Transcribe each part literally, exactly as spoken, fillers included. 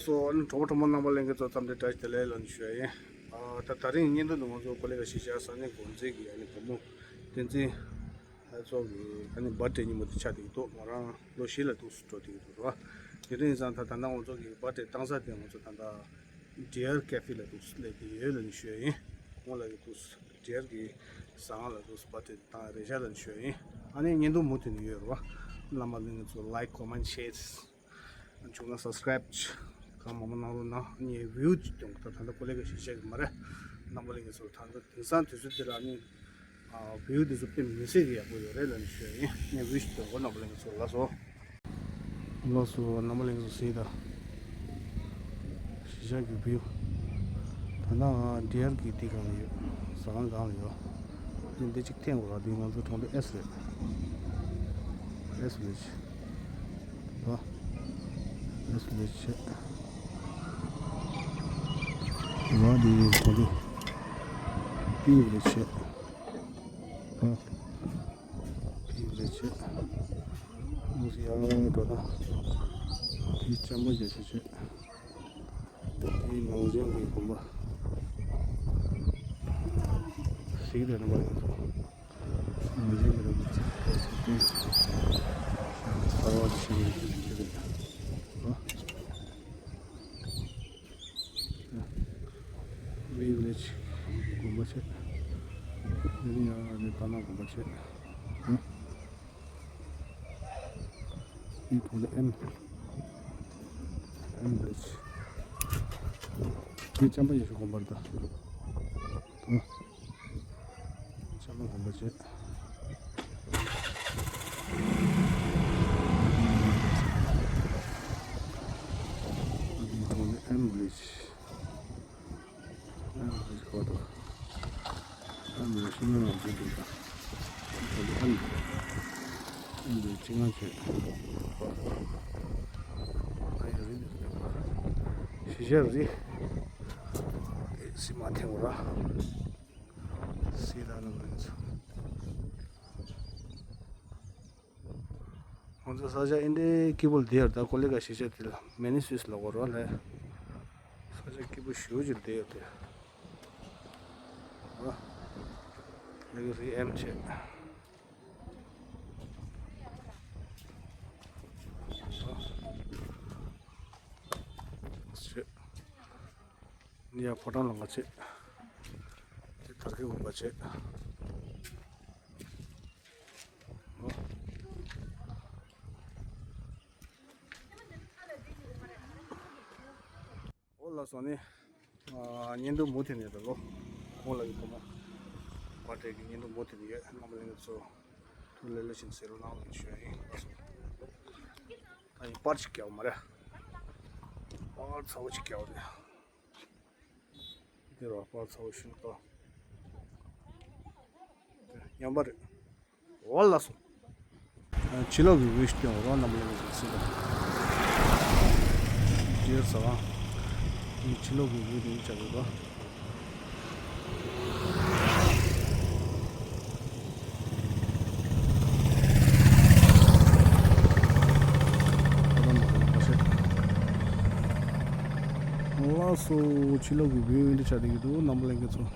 སོ་ཨ་ནི་གྲོགས་པོ་གྲོགས་མོ་རྣམ་པ་ལྷན་རྒྱས་ཚོ་འཚམས་འདྲི་བཀྲ་ཤིས་བདེ་ལེགས་ལབ་ནས་ཞུ་ཡ་ཡིན། ཨ་ད་ད་རིང་བརྙན་ཐུང་འདི་ང་ཚོ་ཀོ་ལི་གྷལ་གཞིས་ཆགས་ས་གནས་འགོ་འཛིན་གྱི་ཨ་ནི་བུ་མོ་བསྟན་འཛིན་ལྷ་མཚོ་གི་ཨ་ནི་བར་ཐི་ཌེ་ཉིན་མོ་དེ་ཆགས་བསྡད་ཀྱི་འདུག་ང་རང་ལོ་བཞི་ལ་འདུག་སེ་འགྲོ་བསྡད་ཀྱི་འདུག་ར། དེ་འདྲ་ཡིན་ཙང་ད་ད་ལྟ་ང་ཚོ་གི་བར་ཐི་ཌེ་བཏང་ས་དེ་ང་ཚོ་ད་ལྟ་ཌི་ཡར་ཀེ་ཕེ་ལ་འདུག་སེ་སླེབས་བསྡད་ཡོད་ལབ་ནས་ཞུ་ཡ་ཡིན། ཁོང་ལ་གི་འདུག་སེ་ཌི་ཡར་གི་ཟ་ཁང་ལ་འདུག་སེ་བར་ཐི་ཌེ་བཏང་རེད་ཤག་ལབ་ནས་ཞུ་ཡ་ཡིན། ཨ་ནི་བརྙན་ཐུང་མུ་མཐུད་ནས་ཡོད་རེད་བ། རྣམ་པ་ལྷན་རྒྱས་ཚོ་ལའིཀ་ཀོ་མེན་ཊི་ཤེར་བྱུང་ན་སབ་སི་ཀ་རའིབ་གང་མང་མང་གནང་རོགས་གནང་། ངས་བིའུ་ཅིག་ཀྱང་ད་ད་ལྟ་ཀོ་ལི་གྷལ་གཞིས་ཆགས་ཀྱི་མ་རེད། རྣམ་པ་ལྷན་རྒྱས་ཚོར་ད་ལྟ་དེང་སང་དུས་ཚོད་འདི་ལ་ནི་ཨ་བིའུ་འདི་ཚོ་དཔེ་མི་སྲིད་ཀྱི་ཡག་པོ་ཡོད་རེད་ལབ་ནས་ཞུ་ཡ་ཡིན། ངས་བིའུ་ཅིག་ཀྱང་གོ། རྣམ་པ་ལྷན་རྒྱས་ཚོར་ལགས་སོ། ལགས་སོ། རྣམ་པ་ལྷན་རྒྱས་ཚོ་གཟིགས་དང་། གཞིས་ཆགས་ཀྱི་བིའུ། ད་ནང་ཌི་ཡར་གྱི་དེ་གང་ལ་ཡོད། ཟ་ཁང་གང་ལ་ཡོད། འདི་གཅིག་འཐེན་དགོས་ར། འདི་ང་ཚོ་གྲོང་སྡེ་ཨེས་རེད། ཨེས་ཝི་ལེ་ཇི། ཨེས་ཝི་ལེ་ཇི་བྱས། ར་འདི་གྲོང་སྡེ་པི་ཝི་ལེ་ཇི་བྱས། པི་ཝི་ལེ་ཇི་བྱས། ཨུ་ཡ་འགྲོ་ན། འདི་ལྕམ་པོ་རྒྱ་ཤོད་བྱས། འདི་ནང་ཆེན་གྱི་དགོན་པ། ཞིག་རེད་ན་པ་ཡིན། ནང་ཆེན་གྱི་རེད་པ། གསར་བ་ཞིག་རེད། པི་ཝི་ལེ་ཇི་དགོན་པ་བྱས། འདི་ནི་ཡང་ནི་པ་ན་དགོན་པ་བྱས། འདི་གྲོང་སྡེ་ཨེམ། ཨེམ་ཝི་ལེ་ཇི། འདི་ལྕམ་པ་ཡེ་ཤེས་དགོན་པ་རེད་ད། ལྕམ་པ་དགོན་པ་བྱས། འདི་གྲོང་སྡེ་ཨེམ་ཝི་ལེ་ཇི། ཨ་ནི་ཁོ་ཐག་ཨ་ནི་ཤིང་ནགས་ལ་འཛུལ་འདུག་ད། ཨ་ནི་ཨ་ནི་ཅི་ང་ཚོས་ཨ་ཡ་རི་ནས་ཡོད་པ་ཤི་ཤ་རི་སི་མ་ཐེང་བ་ར་སི་ར་ནང་ལ་ཡོད་ཚོ། ང་ཚོ་ས་ཆ་ཨིན་ཌི་ཀི་པོལ་དེ་ཡར་ད་ཀོ་ལི་གྷལ་གཞིས་ཆགས་དེ་ལ་མེ་ནི་སུས་ལ་གོ་རོ་ལེ། ས་ཆ་སྐྱིད་པོ་ཞེ་པོ་ཅིག་དེ་ཡར་དེ། ཨ། ལེ་གི་རི་ཨེམ་ཆེ། ཨ། ཆེ། ཡ་ཕོ་བྲང་ལ་ང་ཆེ། དེ་དར་གྱི་དགོན་པ་ཆེ། འོ་ལགས་སོ་ནི། ཨ། བརྙན་ཐུང་མུ་མཐུད་ནས་རེད་ལོ། ཁོང་ལ་ཡི་ཐོག་མ། བར་ཐད་ཀྱི་བརྙན་ཐུང་མུ་མཐུད་ནས་ཡོད། རྣམ་པ་ལྷན་རྒྱས་ཚོ། ཐུགས་ལེ་ལེ་བཞིན་གསན་རོགས་གནང་ཞུ་ཡ་ཡིན། ལགས་སོ། ད་ཡིན་པར་ཅིག་རྒྱག་མ་རེད། པར་ཚ་བོ་ཅིག་རྒྱག་རེད། འདི་རུ་པར་ཚ་བོ་ཞིག་ཏོ། ཉམས་པ་རེད། འོ་ལགས་སོ། ཕྱི་ལོགས་ཀྱི་བིའུ་ཞིག་སྟོན་རོགས། རྣམ་པ་ལྷན་རྒྱས་ཚོ་གཟིགས་དང་། ཇེར་ཟ་ཁང་། ཕྱི་ལོགས་ཀྱི་བིའུ་དེ་ཆགས་ཡོད་པ། ལགས་སོ། ཕྱི་ལོགས་ཀྱི་བིའུ་འདི་ཆགས་བསྡད་ཀྱི་འདུག་རྣམ་པ་ལྷན་རྒྱས་ཚོ།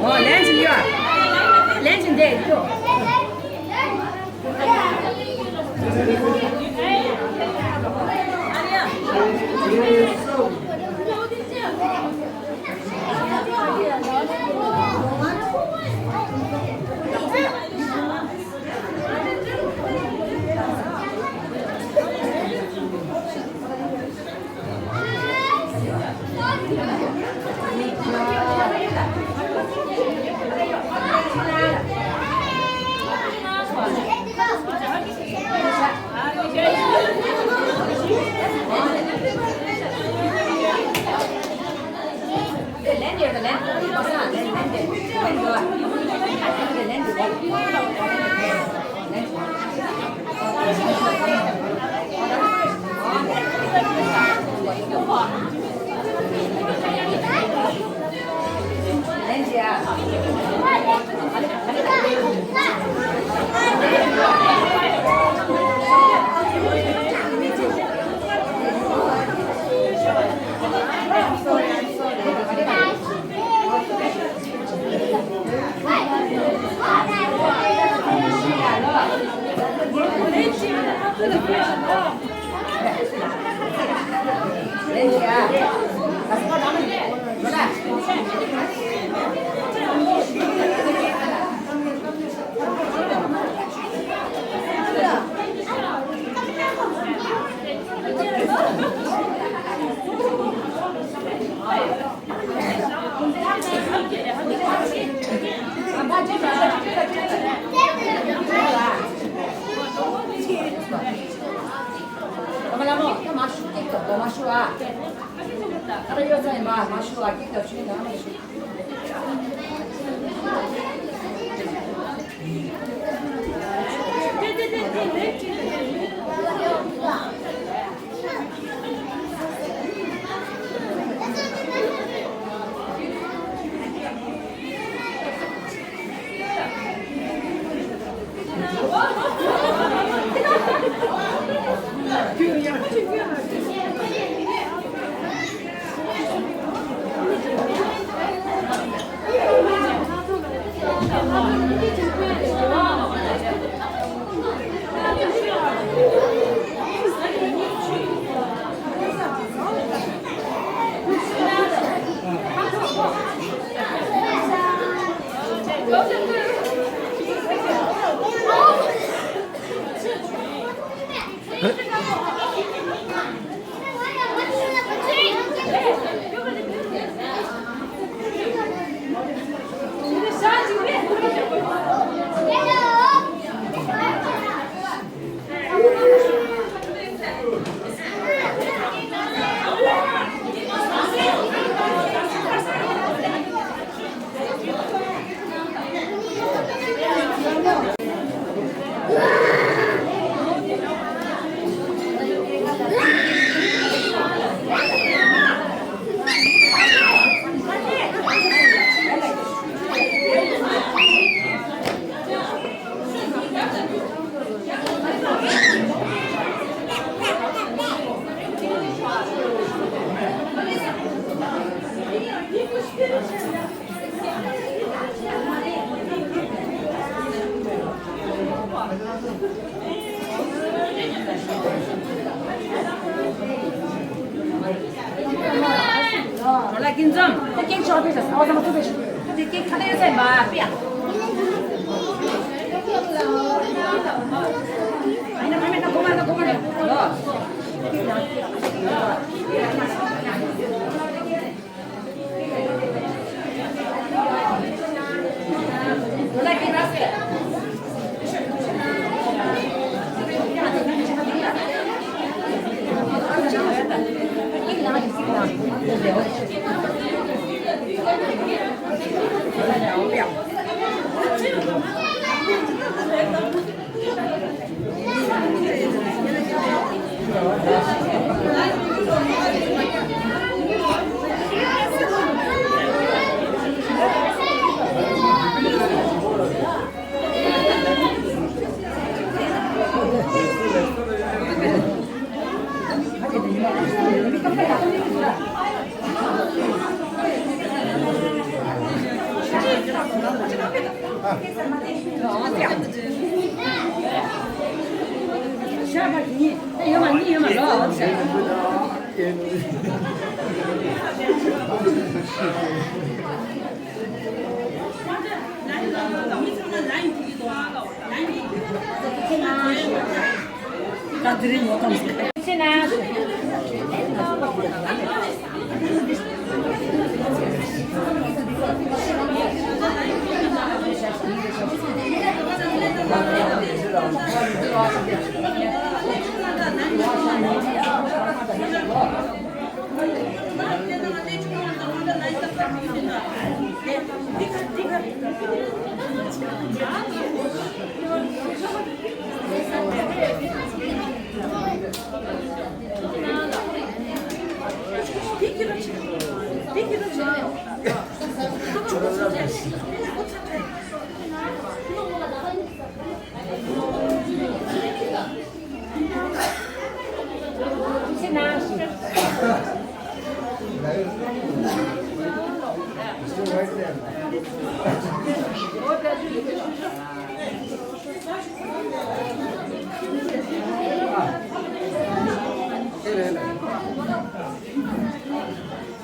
ཨོ། ལན་ཅིག་ཡོད། ལན་ཅིག་འདེད་ཡོད།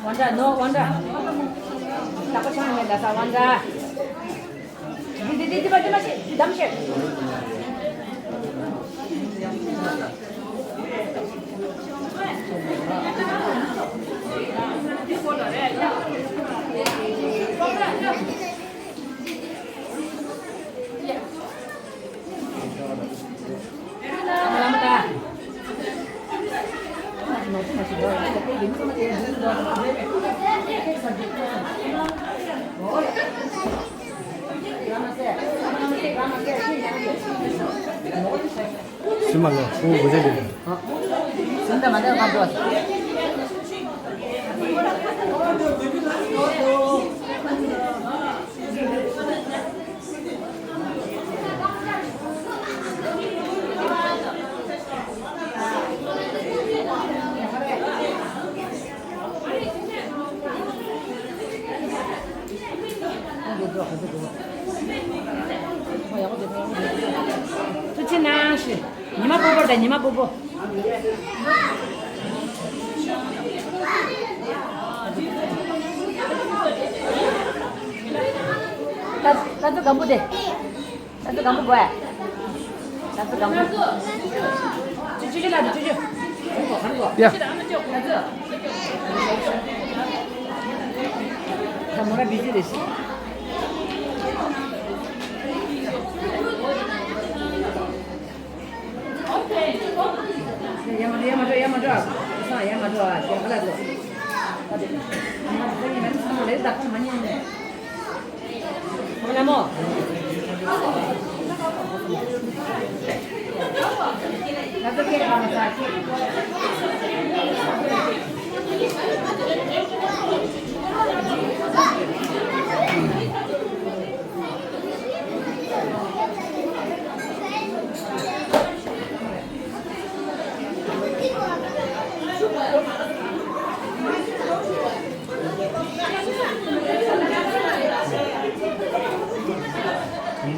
དབང་གྲགས་ནོ། དབང་གྲགས། ལག་པ་འཆང་ནས་ལ་ས་དབང་གྲགས། འདི་འདི་འདི་འདི་མ་འདི་མ་བྱེད། འདི་གདམ་བྱེད། སུ་མ་ལོ། ཨོ་གོ་ཆ་དེ། སུ་འདྲ་མ་འདྲ་གང་འགྲོ། ཐུགས་རྗེ་གནང་ཞུ། ཉི་མ་སྤོ་བོ་དང་ཉི་མ་སྤོ་བོ། ད་ད་ཚོ་སྒམ་པོ་དེ། ད་ཚོ་སྒམ་པོ་དགོས། ད་ཚོ་སྒམ་པོ། ཅི་ཅི་ཅི་ལ་ཅི་ཅི། ཡ། ད་མོ་ར་བི་ཟི་རེད་ཤི། ཡ་མ་འགྲོ། ཡ་མ་འགྲོ། ཡ་མ་འགྲོ། ཡ་མ་འགྲོ། ཡ་མ་འགྲོ། ཡ་མ་འགྲོ། ཡ་མ་འགྲོ།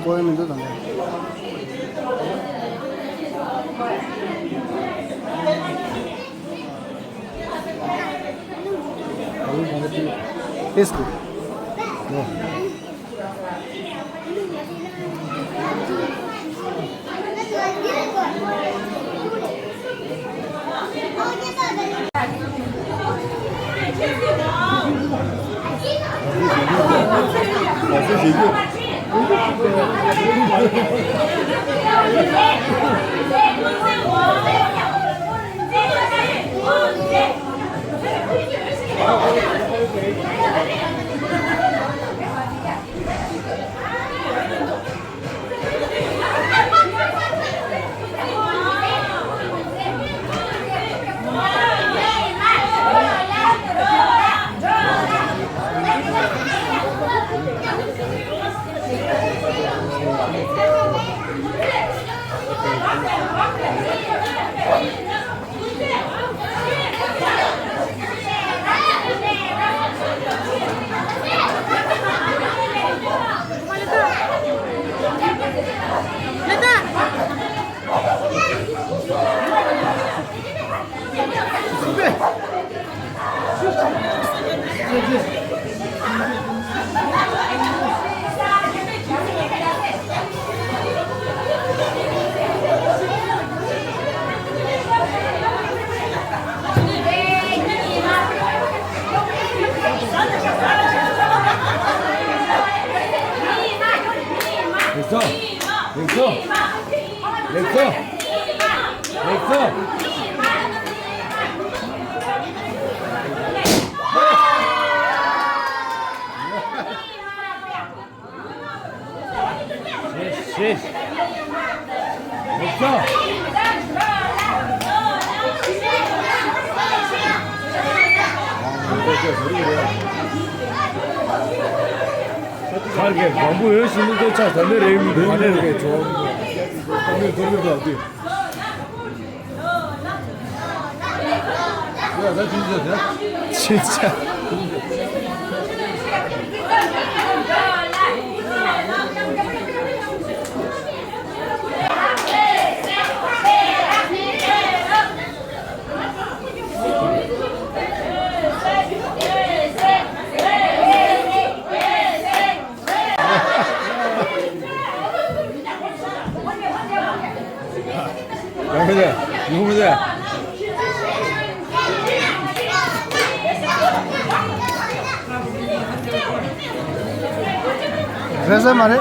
ཀོ་ཡ་མི་འདུག་དང་། It's good. No. ལེགས་སོ། ལེགས་སོ། ལེགས་སོ། ལེགས་སོ། ཞེས། ཞེས། ལེགས་སོ། ཁར་གྱི་བམ་པོ་འོས་ཤིང་ནི་ལྟོ་ཆ་ཟ་ནི་རེད་མི་འདུག་ཨ་ནི་རེད། ཚོགས་མི་ཚོགས་མི་ཚོགས་དུས། ཕྱིན་ཆད། ཡོང་མི་ཟེར། ཡོང་མི་ཟེར། རེད་ཟེར་མ་རེད།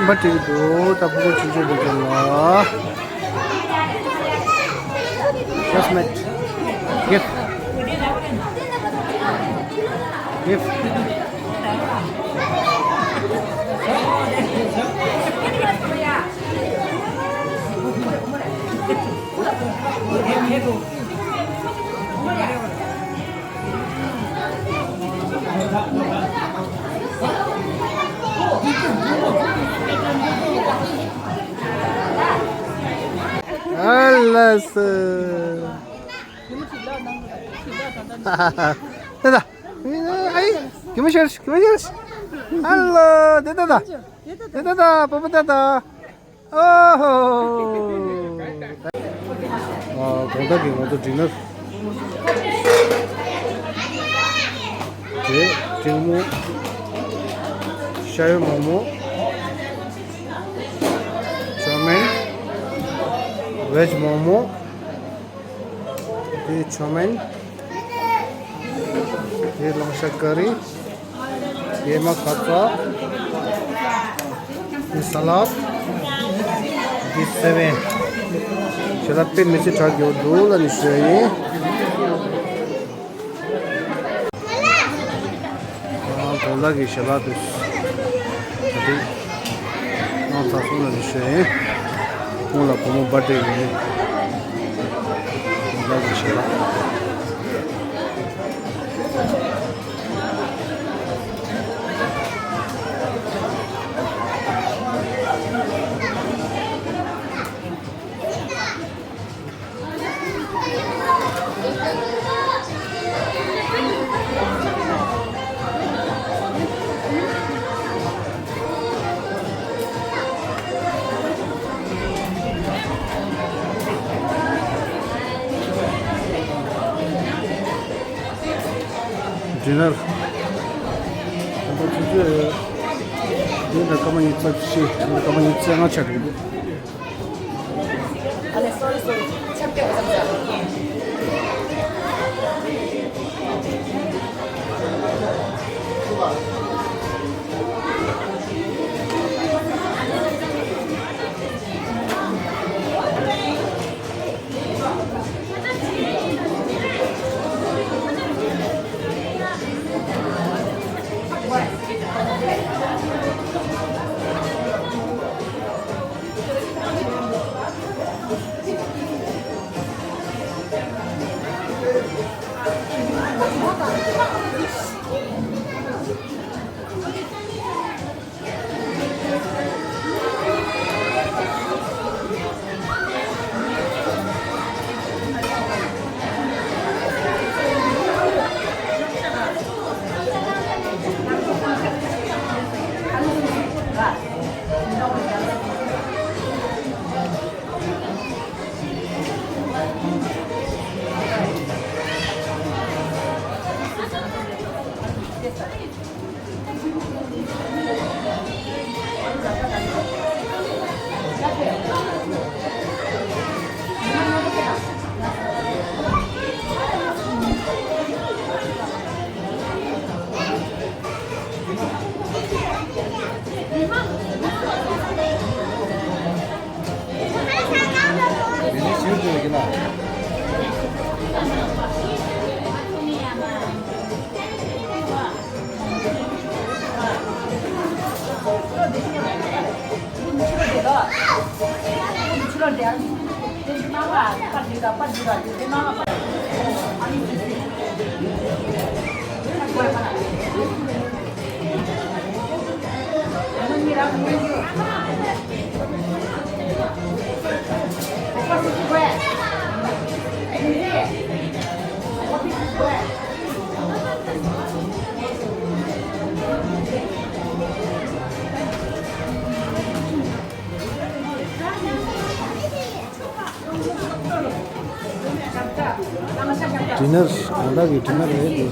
མ་བྲིས་འདུག་ད་ཕུ་གུ་ཆུང་ཆུང་འདུག་ཀྱང་ལ། Just met. Gift. Gift. ཨ་ལ་སི། ད་ད། Hey, come here, come here. Hello, ད་ད་ད། ད་ད་ད། པ་པ་ད་ད། ཨོ་ཧོ། ཨ། དགོང་དག་གི་ང་ཚོ་ཌི་ནར་དེ་ཀྲིན་མོ། ཤ་ཡོད་མོག་མོག་ཅོ་མིན། ཝེཇ་མོག་མོག་དེ་ཅོ་མིན། དེ་ལོང་ཤ་ཀ་རི། ཡེ་མ་ཁ་ཚ། དེ་ས་ལད། དེ་སེ་བན། ཞལ་ལག་དཔེ་མི་སྲིད་དྲག་ཡོད་འདུག་ལབ་ནས་ཞུ་ཡ་ཡིན། ཨ། དགོང་དག་གི་ཞལ་ལག་དེ། ད་དེ། ཨང་ཚ་སོང་ལ་ནི་ཤེས། ཁོང་ལ་བུ་མོ་བར་ཐི་ཌེ་ཡིན། ལག་གི་ཞལ་ལག་ཌི་ནར། ད་ཆུ་ཚོད་བདུན་དང་སྐར་མ་ཉི་ཤུ་རྩ་བཞི། བདུན་དང་སྐར་མ་ཉི་ཤུ་རྩ་ལྔ་ཆགས་འདུག། ཨ་ལེ། སོ་རི། སོ་རི། ཆབ་སྐྱ་བ་ཙམ་ཟ། ཌི་ནར། དགོང་དག་གི་ཌི་ནར་རེད་དེ།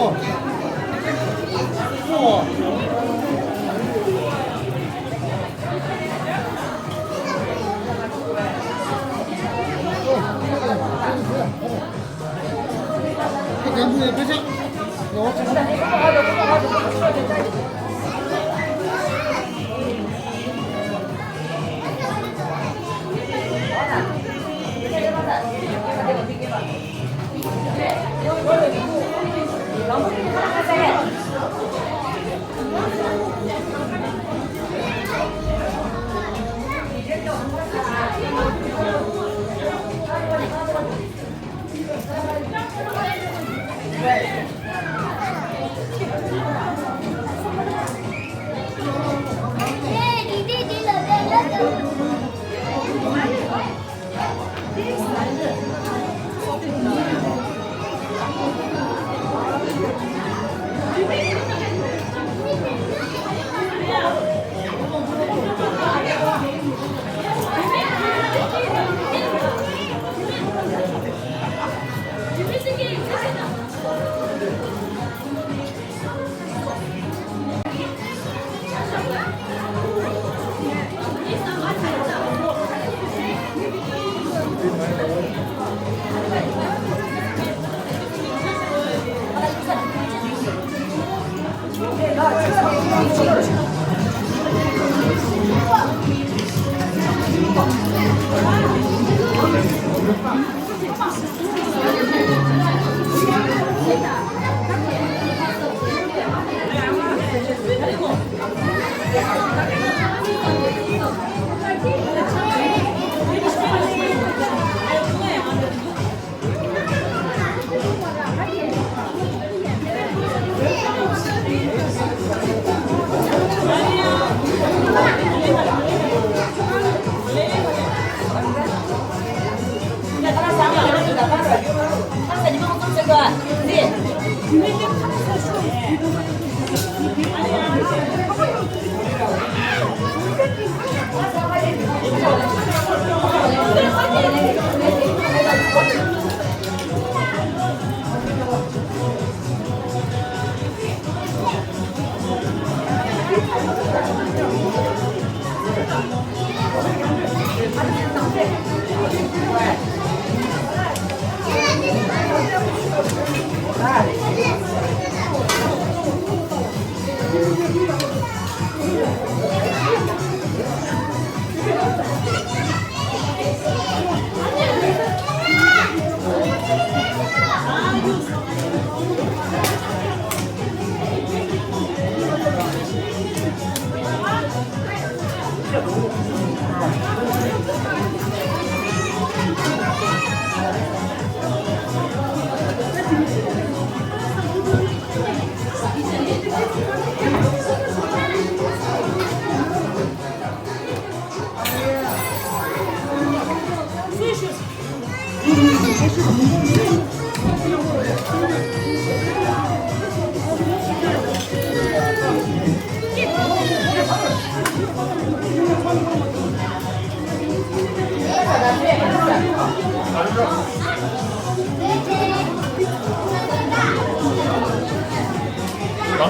ད་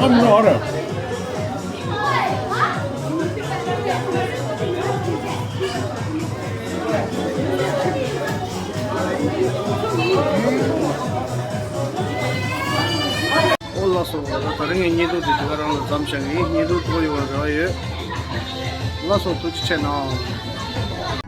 ག་མི་འགྲོ་བ་རེད། ཨོ་ལགས་སོ། ད་རིང་ངས་བརྙན་ཐུང་དེ་དེ་ག་རང་ལ་མཚམས་བཞག་གི་ཡིན། བརྙན་ཐུང་ཐུགས་ཡོང་བའི་རེ་བ་ཡོད། ལགས་སོ། ཐུགས་རྗེ་ཆེ་གནང་།